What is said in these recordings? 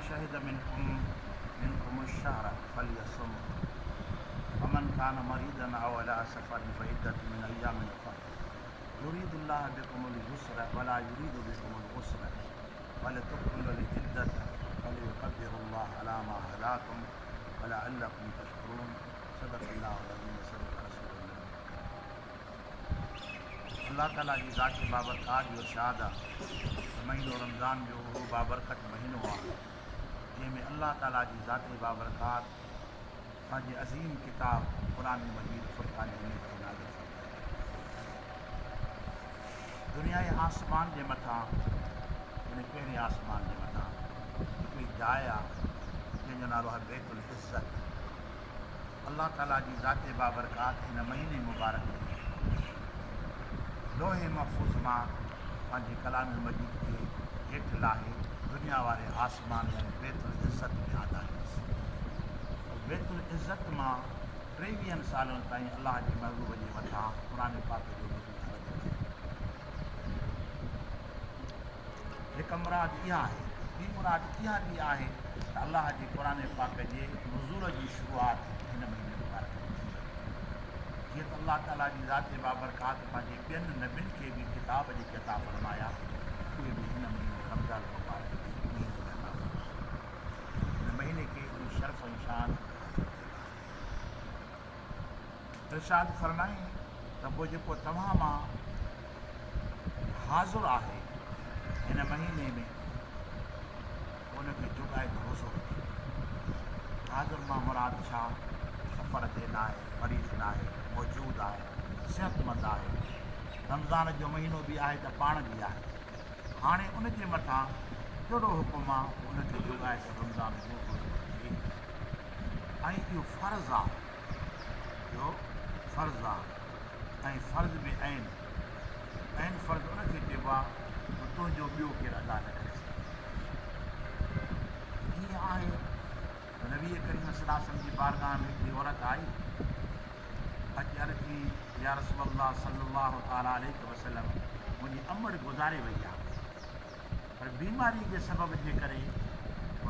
شهد منڪم منڪم الشهر فليصم ومن ڪان مريضا او علي سفر فعدة من ايام اخر يريد الله بڪم اليسر ولا يريد بڪم العسر ولتڪملوا العدة وليڪبروا الله علي ما هداڪم ولعلڪم تشڪرون صدق الله العظيم وصدق رسوله النبي الڪريم. الله تعالي جي ذات بابرڪات جو ارشاد آ ته مهينو رمضان جو اهو بابرڪت مهينو آ جنهن ۾ الله تعالي جي ذات بابرڪات پنهنجي عظيم ڪتاب قرآن مجيد فرقان حميد کي نازل فرمايو. دنيا جي آسمان جي مٿان يعني پهرين آسمان جي مٿان هڪڙي جاء آ جنهن جو نالو آهي بيت العزت. الله تعاليٰ جي ذات بابرڪات هن مهيني مبارڪ ۾ لوح محفوظ مان پنهنجي ڪلام مجيد کي هيٺ لاهي دنيا واري آسمان يعني بيت العزت ۾ آندائينس. پوء بيت العزت مان ٽيويهن سالن تائين الله جي محبوب جي مٿان قرآن پاڪ جو نزول هلندو رهيو. هڪ مراد اها آهي. ٻي مراد اها به آهي ته الله جي قرآن پاڪ جي نزول جي شروعات هن مهيني مبارڪ ۾ ٿي. جيئن ته الله تعاليٰ جي ذات بابرڪات پنهنجي ٻين نبين کي به ڪتاب جيڪي عطا فرمايا اهي به هن مهيني رمضان المبارڪ جي مهيني ۾ عطا فرمايا. هن مهيني کي ايڏي شرف ۽ شان حاصل ٿيل آهي. ارشاد فرمائين ته پوء جيڪو توهان مان حاضر آهي هن مهيني ۾ ان کي جڳائي ته روزو رکي. حاضر مان مراد ڇا؟ سفر تي ناهي، مريض ناهي، موجود آهي، صحتمند آهي. رمضان جو مهينو به آهي ته پاڻ به آهي. هاڻي ان جي مٿان ڪهڙو حڪم آ ته ان کي جڳائي ته رمضان جو روزو رکي ۽ اهو فرض آ. اهو فرض آ ۽ فرض به عين، عين فرض ان کي چئبو آ جو تنهنجو ٻيو ڪير ادا نه ڪري سگهي. ائين آهي ته نبي ڪريم صلي الله عليه وسلم جي بارگاهه ۾ هڪڙي عورت آئي، اچي عرض ڪيائين يا رسول الله صلي الله تعالٰي عليه وسلم منهنجي امڙ گذاري وئي آ پر بيماري جي سبب جي ڪري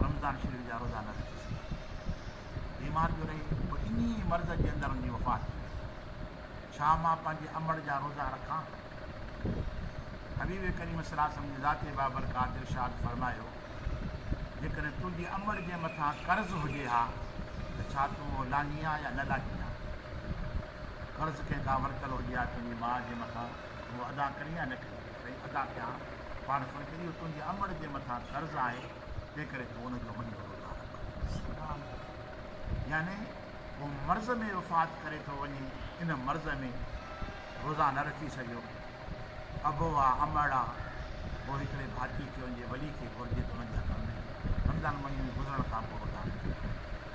رمضان شريف جا روزا نه رکي سگهي. بيمار جو رهي پوء انهي ئي مرض جي اندر ان جي وفات ٿي وئي. ڇا مان پنهنجي امڙ جا روزا رکان؟ حبيب ڪريم صلي الله عليه وسلم جي ذات بابرڪات ارشاد فرمايو، جيڪڏهن تنهنجي امڙ جي مٿان قرض هجي ها ته ڇا تون اهو لاهين ها يا نه لاهين ها؟ قرض ڪنهن کان ورتل هجي ها تنهنجي ماء جي مٿان ته اهو ادا ڪرين ها يا نه ڪرين ها؟ سائين ادا ڪيان ها. پاڻ فرمايو اهو تنهنجي امڙ جي مٿان قرض آهي تنهنڪري تون ان جو مهينو روزا رک. يعني هو مرض ۾ وفات ڪري ٿو وڃي، ان مرض ۾ روزا نه رکي سگهيو. ابو آ، امڙ آ، پوء هڪڙي ڀاتي کي ان جي ولي کي گهرجي ته ان جي حق ۾ رمضان مهيني گذرڻ کان پوء روزا رکي.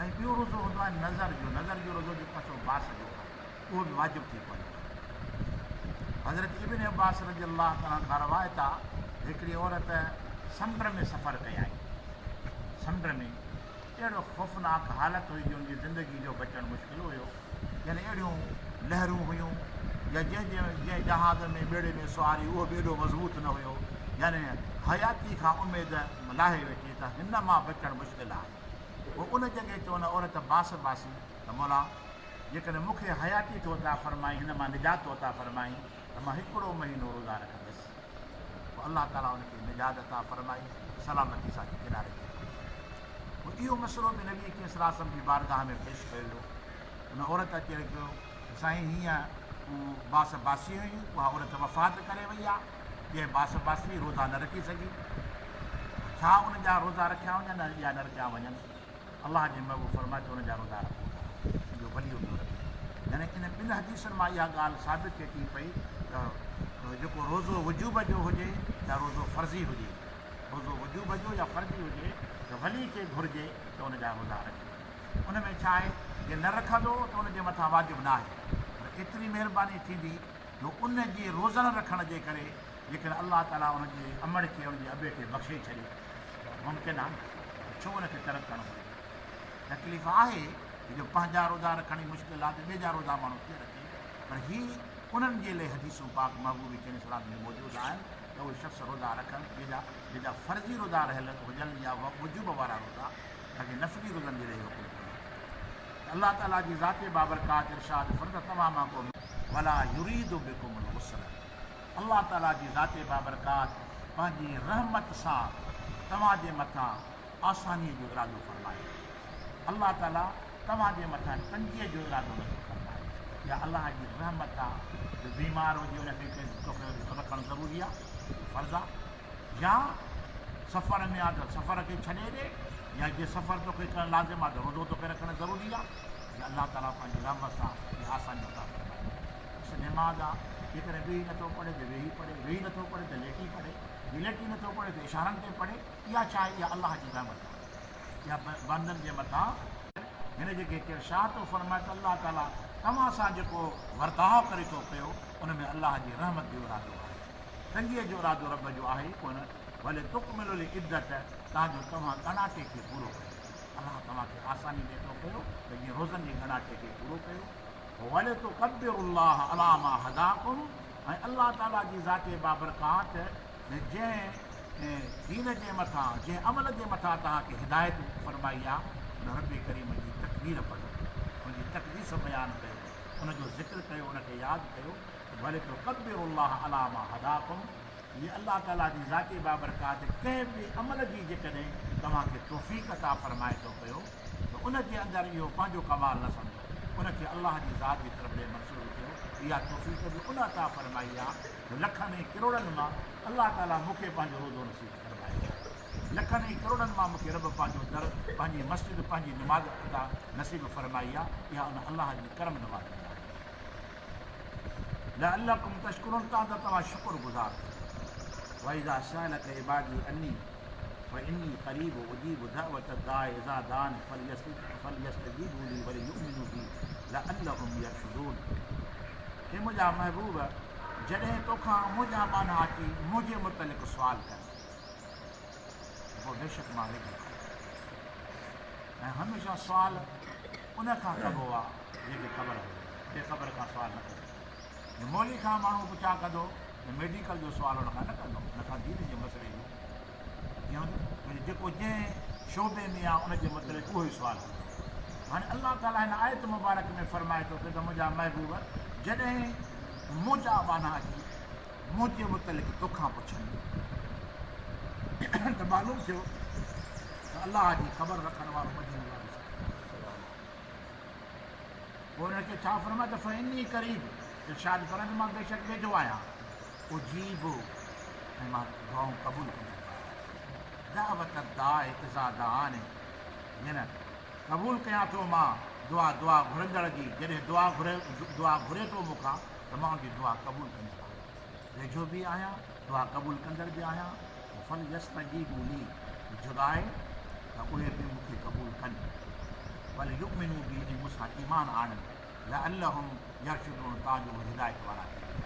۽ ٻيو روزو هوندو آهي نذر جو، نذر جو روزو جيڪو آهي سو باس جو آهي. اهو به واجب ٿي پوندو آهي. حضرت ابن عباس رضي الله تعالٰي عنه کان روايت آ ته هڪڙي عورت سمنڊ ۾ سفر ڪيائين. سمنڊ ۾ اهڙو خوفناڪ حالت هئي جو ان جي زندگي جو بچڻ مشڪل هيو. يعني اهڙيون لهرون هيون يا جنهن جنهن جهاز ۾ ٻيڙي ۾ سوار هئي اهو به ايڏو مضبوط نه هيو. يعني حياتي کان اميد لاهي ويٺي ته هن مان بچڻ مشڪل آهي. پوء ان جڳهه تي ان عورت باس باسي ته مولا! جيڪڏهن مون کي حياتي ٿو عطا فرمائين، هن مان نجات ٿو عطا فرمائين ته مان هڪڙو مهينو روزا رکندس. پوء الله تعاليٰ ان کي نجات عطا فرمائي، سلامتي سان اچي ڪناري تي پهتي. پوء اهو مسئلو به نبي ڪريم صلي الله عليه وسلم جي بارگاهه ۾ پيش ڪيو ويو. ان عورت اچي رکيو ته سائين هيئن باس باسي هئي، اها عورت وفات ڪري وئي آهي، جنهن باس باسي روزا نه رکي سگهي. ڇا ان جا روزا رکيا وڃن يا نه رکيا وڃن؟ الله جي محبوب فرمايو ته ان جا روزا رکو ٿا جو ولي پيو رکي. يعني ان ٻن حديثن مان اها ڳالهه ثابت ٿئي ٿي پئي ته جيڪو روزو وجوب جو هجي يا روزو فرضي هجي، روزو وجوب جو يا فرضي هجي ته ولي کي گهرجي ته ان جا روزا رکي. ان ۾ ڇا آهي جي نه رکندو ته ان جي مٿان واجب نه آهي پر ايتري مهرباني ٿيندي جو ان جي روزن رکڻ جي ڪري جيڪڏهن الله تعاليٰ ان جي امڙ کي ان جي ابي کي بخشي ڇڏي ته ممڪن آهي نه ته ڇو ان کي ترڪ ڪرڻ گهرجي. تڪليف آهي جو پنهنجا روزا رکڻ ئي مشڪل آهي ته ٻئي جا روزا ماڻهو ڪيئن رکي پر هي انهن جي لئي حديثون پاڪ محبوب ڪريم صلي الله عليه وسلم جون موجود آهن ته اهي شخص روزا رکن جنهن جا جنهن جا فرضي روزا رهيل هجن يا وجوب وارا روزا باقي نفلي روزن جي لاء اهو حڪم ڪونهي ته الله تعالي جي ذات بابرڪات ارشاد فرمائي ته توهان مان ڪو ولا يريد بڪم العسر الله تعالي جي ذات بابرڪات پنهنجي رحمت سان توهان جي مٿان آسانيء جو ارادو فرمائي ٿو. الله تعالي توهان جي مٿان تنگيء جو ارادو نه ٿو فرمائي. اها الله جي رحمت آ جو بيمار هجي ان کي چئي توکي رکڻ ضروري آ، اهو فرض آ. يا سفر ۾ آ ته سفر کي ڇڏي ڏي يا جي سفر توکي ڪرڻ لازم آ ته روزو توکي رکڻ ضروري آ. جي الله تعالي پنهنجي رحمت سان اها آساني عطا فرمائي. بس نماز آ، جيڪڏهن ويهي نٿو پڙهي ته ويهي پڙهي، ويهي نٿو پڙهي ته ليٽي پڙهي، جي ليٽي نٿو پڙهي ته اشارن تي پڙهي. اها ڇا آهي؟ اها الله جي رحمت آهي. اها بندن جي مٿان. هن جيڪي هتي ارشاد ٿو فرمائي ته الله تعاليٰ توهان سان جيڪو ورتاء ڪري ٿو پيو ان ۾ الله جي رحمت جو ارادو آهي. تنگيء جو ارادو رب جو آهي ئي ڪونه. ولتڪملوا العدة تان جو توهان ڳڻاٽي کي پورو ڪيو. الله توهان کي آساني ڏئي ٿو پيو ته جيئن روزن جي ڳڻاٽي کي پورو ڪيو. ولتڪبروا الله عليٰ ما هداڪم ۽ الله تعاليٰ جي ذات بابرڪات جنهن دين جي مٿان، جنهن عمل جي مٿان توهان کي هدايت فرمائي آ، ان رب ڪريم جي تڪبير پڙهو، ان جي تقديس بيان ڪيو، ان جو ذڪر ڪيو، ان کي ياد ڪيو، ولتڪبروا الله علي ما هداڪم، جي الله تعاليٰ جي ذات بابرڪات ڪنهن به عمل جي جيڪڏهن توهان کي توفيق عطا فرمائي ٿو پيو ته ان جي اندر اهو پنهنجو ڪمال نه سمجهو، ان کي الله جي ذات جي طرف ڏي منسوب ڪيو، اها توفيق به ان عطا فرمائي آ. جو لکن ۽ ڪروڙن مان الله تعاليٰ مون کي پنهنجو روزو نصيب فرمايو آهي. لکن ۽ ڪروڙن مان مون کي رب پنهنجو در، پنهنجي مسجد، پنهنجي نماز عطا نصيب فرمائي آهي. اها ان الله جي ڪرم نوازي آهي. لعلڪم تشڪرون تان ته توهان شڪر گذار ٿيو. واذا سالک عبادي عني فاني قريب اجيب دعوة الداع اذا دعان فليستجيبوا لي وليؤمنوا بي لعلهم يرشدون اي منهنجا محبوب! جڏهن توکان منهنجا ٻانها اچي منهنجي متعلق سوال ڪن ته پوء بيشڪ مان ويجهو آهيان ۽ هميشه سوال ان کان ڪبو آهي جنهن کي خبر هجي، بي خبر کان سوال نه ڪبو. جي مولوي کان ماڻهو پڇا ڪندو ته ميڊيڪل جو سوال ان کان نه ڪندو، ان کان دين جي مسئلي جو ڪيئن هوندو؟ جيڪو جنهن شعبي ۾ آهي ان جي متعلق اهو ئي سوال ڪندو. هاڻي الله تعاليٰ هن آيت مبارڪ ۾ فرمائي ٿو ته منهنجا محبوب جڏهن منهنجا ٻانها اچي منهنجي متعلق توکان پڇن ته معلوم ٿيو ته الله جي خبر رکڻ وارو مديني وارو پوء انهن کي ڇا فرمايو ته فاني قريب ارشاد فرمايو ته مان بيشڪ ويجهو آهيان اجيب ۽ مان دعائون قبول ڪندڙ آهيان دعوت الداع اذا دعان يعني قبول ڪيان ٿو مان دعا دعا گهرندڙ جي جڏهن دعا گهري دعا گهري ٿو مون کان ته مان ان جي دعا قبول ڪندڙ آهيان ويجهو به آهيان دعا قبول ڪندڙ به آهيان فليستجيبوا لي جدائي ته اهي به مون کي قبول ڪن وليؤمنوا بي ۽ مون سان ايمان آڻن لعلهم يرشدون تان جو اهي هدايت وارا ٿي وڃن.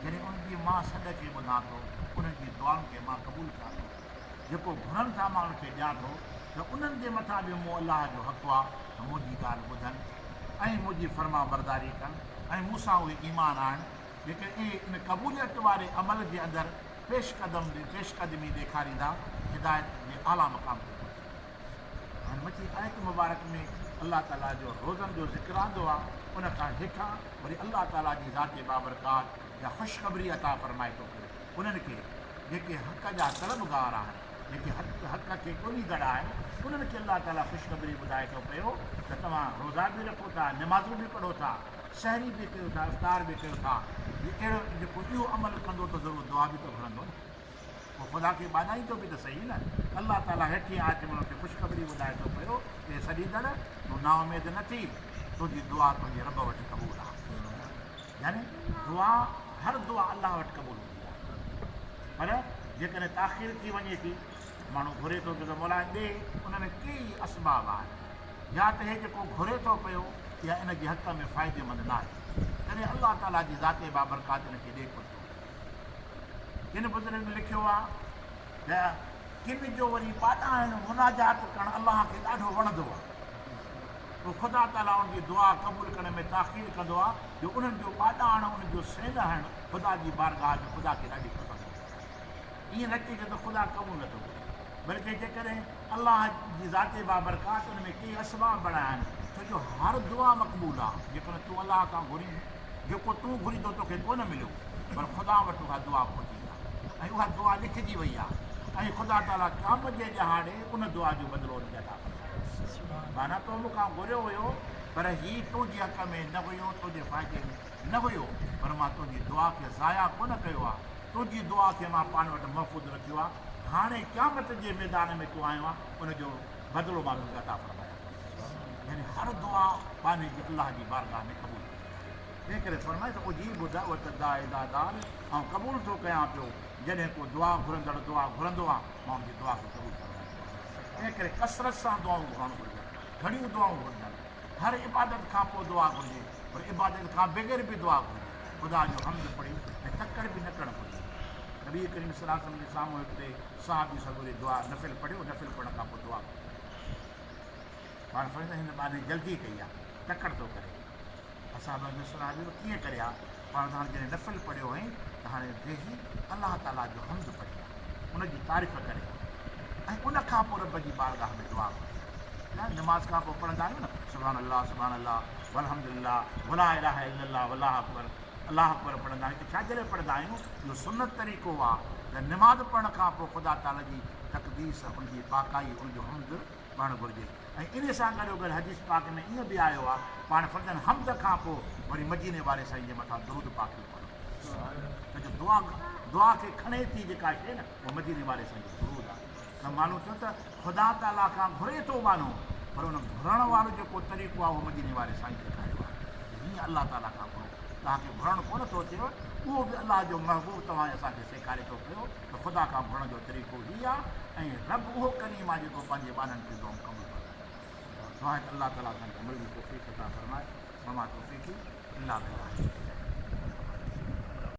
جڏهن انهن جي مان سڏ کي ٻڌان ٿو، انهن جي دعائن کي مان قبول ڪيان ٿو، جيڪو گهرن ٿا مان انهن کي ڏيان ٿو ته انهن جي مٿان به مون الله جو حق آ ته منهنجي ڳالهه ٻڌن ۽ منهنجي فرمانبرداري ڪن ۽ مون سان اهي ايمان آڻن. جيڪڏهن اهي ان قبوليت واري عمل جي اندر پيش قدم پيش قدمي ڏيکاريندا هدايت جي اعليٰ مقام تي پهچي ويندا. هاڻي مٿين آيت مبارڪ ۾ الله تعاليٰ جو روزن جو ذڪر آندو آهي، ان کان هيٺان وري الله تعاليٰ جي ذات بابرڪات جا خوشخبري عطا فرمائي ٿو پيو انهن کي جيڪي حق جا طلبگار آهن، جيڪي حق حق کي ڳوليندڙ آهن، انهن کي الله تعاليٰ خوشخبري ٻڌائي ٿو پيو ته توهان روزا به رکو ٿا، نمازون به پڙهو ٿا، سحري به ڪيو ٿا، افطار به ڪيو ٿا، جي اهڙو جيڪو اهو عمل ڪندو ته ضرور دعا به ته گهرندو نه. پوء خدا کي ٻاڏائيندو به ته سهي نه. الله تعاليٰ هيٺين آيت ۾ انهن کي خوشخبري ٻڌائي ٿو پيو ته اي سڏيندڙ! تون نااميد نه ٿي، تنهنجي دعا تنهنجي رب وٽ قبول آهي. يعني دعا هر دعا الله وٽ قبول هوندي آهي. پر جيڪڏهن تاخير ٿي وڃي ٿي، ماڻهو گهري ٿو پيو ته مولا ڏي، ان ۾ ڪيئي اسباب آهن. يا ته هي جيڪو گهري ٿو پيو اها ان جي حق ۾ فائديمند ناهي، تڏهن الله تعاليٰ جي ذات بابرڪات ان کي ڏي ڪونه ٿو. ڪن بزرگن لکيو آهي ته ڪن جو وري ٻاڏائڻ، مناجات ڪرڻ الله کي ڏاڍو وڻندو آهي. پوء خدا تعاليٰ ان جي دعا قبول ڪرڻ ۾ تاخير ڪندو آهي جو انهن جو ٻاڏائڻ، انهن جو سينه هڻڻ خدا جي بارگاهه ۾ خدا کي ڏاڍي پسند هوندي آهي. ائين نه چئجي ته خدا قبول نه ٿو ڪري. بلڪه جيڪڏهن الله جي ذات بابرڪات ان ۾ ڪي اسباب بڻايا آهن، ڇو جو هر دعا مقبول آهي، جيڪڏهن تون الله کان گهرين، جيڪو تون گهرين ٿو توکي ڪونه مليو، پر خدا وٽ اها دعا پهچي آهي ۽ اها دعا لکجي وئي آهي ۽ خدا تعاليٰ قيامت جي ڏهاڙي ان دعا جو بدلو ان کي عطا فرمائيندو. معنيٰ تو مون کان گهريو هيو، پر هي تنهنجي حق ۾ نه هيو، تنهنجي فائدي ۾ نه هيو، پر مان تنهنجي دعا کي ضايع ڪونه ڪيو آهي، تنهنجي دعا کي مان پاڻ وٽ محفوظ رکيو آهي، هاڻي قيامت جي ميدان ۾ تون آيو آهين، ان جو بدلو مان توکي عطا فرمايان ٿو. يعني هر دعا ٻانهي جي الله جي بارگاهه ۾ قبول ٿئي ٿي. تنهن ڪري فرمائي ته اجيب دعوة الداع اذا دعان، آئون قبول ٿو ڪيان پيو، جڏهن ڪو دعا گهرندڙ دعا گهرندو آهي، مان ان جي دعا کي قبول فرمائيندو آهيان. تنهن ڪري ڪثرت سان دعائون گهرڻ گهرجن، گهڻيون دعائون گهرجن. هر عبادت کان پوء دعا گهرجي، پر عبادت کان بغير به دعا گهرجي. خدا جو حمد پڙهي ۽ تڪڙ به نه ڪرڻ گهرجي. نبي ڪريم صلي الله عليه وسلم جي سامهون هڪڙي صحابي سڳوري دعا نفل پڙهيو، نفل پڙهڻ کان پوء دعا گهري. پاڻ فرمايائين هن ٻانهي جلدي ڪئي آهي، تڪڙ ٿو ڪري. اصحابن جو صحابي به ڪيئن ڪري ها؟ پاڻ ته هاڻي جڏهن نفل پڙهيو هئائين ته هاڻي ويهي الله تعاليٰ جو حمد پڙهي ها، ان جي تعريف ڪري ها ۽ ان کان پوء رب جي بارگاهه ۾ دعا گهري ها. نه نماز کان پوء پڙهندا آهيون نه سبحان الله سبحان الله والحمد لله ولا اله الا الله والله اڪبر الله اڪبر پڙهندا آهيون ته ڇا جي لاء پڙهندا آهيون؟ اهو سنت طريقو آهي ته نماز پڙهڻ کان پوء خدا تعاليٰ جي تقديس، ان جي پاڪائي، ان جو حمد پڙهڻ گهرجي ۽ انهي سان گڏوگڏ حديث پاڪ ۾ ائين به آيو آهي پاڻ فرمائن حمد کان پوء وري مديني واري سائين جي مٿان درود پاڪ به پڙهڻ گهرجي ڇو جو دعا دعا کي کڻي ٿي جيڪا شيء نه اها مديني واري سائين جو درود آهي ته معلوم ٿيو ته خدا تعاليٰ کان گهري ٿو ٻانهو پر ان گهرڻ وارو جيڪو طريقو آهي اهو مديني واري سائين سيکاريو آهي ته هيئن الله تعاليٰ کان گهرو توهان کي گهرڻ ڪونه ٿو اچيو اهو به الله جو محبوب توهان ۽ اسان کي سيکاري ٿو پيو ته خدا کان گهرڻ جو طريقو هي آهي ۽ رب اهو ڪريم آهي جيڪو پنهنجي ٻانهن کي دعائون قبول فرمائيندو آهي. دعا آهي ته الله تعاليٰ اسان کي عمل جي توفيق عطا فرمائي. وما توفيقي الا بالله.